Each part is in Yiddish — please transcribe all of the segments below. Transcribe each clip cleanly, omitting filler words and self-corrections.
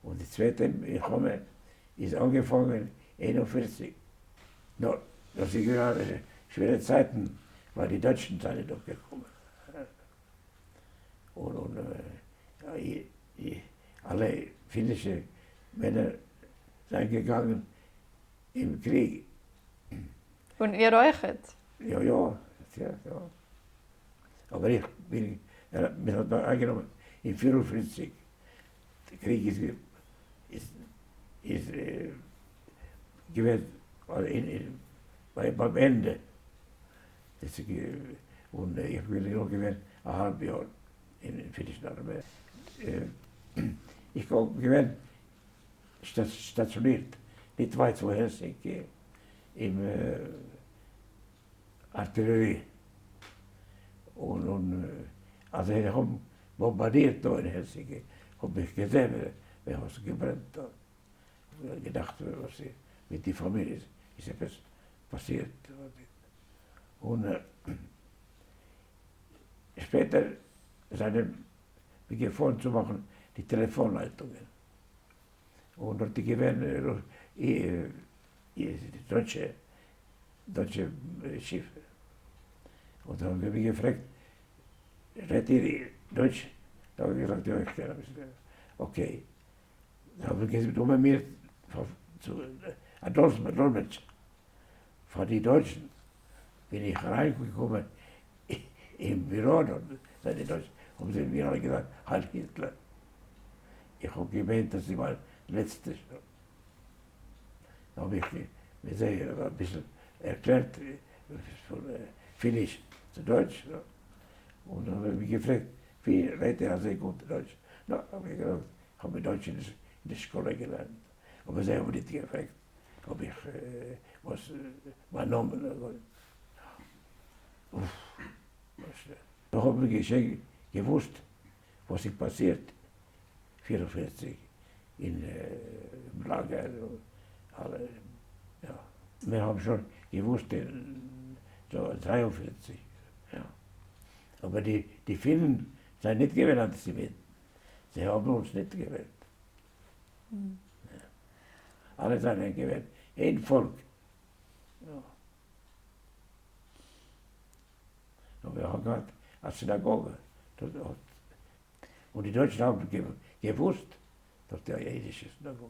און די צווייטע מלחמה איז אנגעפאנגען 41. נו, דאס איז געווען שווערע צייטן ווייל די דייטשן זענען דאך געקומען און אלע פינישע מענער זענען געגאנגען אין קריג. און איר אויכעט? יא יא, יא. אבער איך בין, מען האט מיר אריינגענומען אין 44, די קריג איז איז איז געווען ביים ענדע, און איך בין נאך געווען א האלב יאר אין פינישן ארמעי, איך האב געווען סטאציאנירט ניט ווייט פון העלסינקי אין ארטילעריע, און אז זיי האבן באמבארדירט דא אין העלסינקי האב איך געזען ווי עס האט געברענט דא, געדאכט וואס איז מיט די פאמיליע איז עפעס פאסירט, און שפעטער זענען מיר געפארן צו מאכן די טעלעפאן לייטונגען, און דארט איז געווען דויטשע דויטשע שיף, און זיי האבן מיר געפרעגט רעדט איר דויטש? האב איך געזאגט יא איך קען אביסל, okay, זיי האבן גענומען מיר צו א דאלמעטשער פאר די דויטשן, בין איך אריינגעקומען אין ביורא דארט זענען די דויטשן, האבן זיי מיר אלע געזאגט הייל היטלער, איך האב געמיינט אז ס'איז מיין לעצטע שעה, האב איך מיט זיי אביסל ערקלערט פון פיניש צו דויטש, און זיי האבן מיר געפרעגט ווי רעדט איר אזוי גוט דויטש, נו, האב איך געזאגט איך האב דויטש אין די שולע געלערנט, אבער זיי האבן ניט געפרעגט אויב איך וואס מיין נאמען אזוי. אוף, דא האבן מיר שוין געוואוסט וואס איז פאסירט 44 אין לאגער, אלע, יא, מיר האבן שוין געוואוסט אין 43, יא, אבער די די פינען זענען ניט געווען אנטיסעמיטן, זיי האבן אונז ניט געוועלט. אלע זענען געווען איין פאלק. און מיר האבן געהאט א סינאגאגע דארט, און די דויטשן האבן געוואוסט דארט די אידישע סינאגאגע,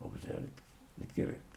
האבן זיי ניט גערעדט.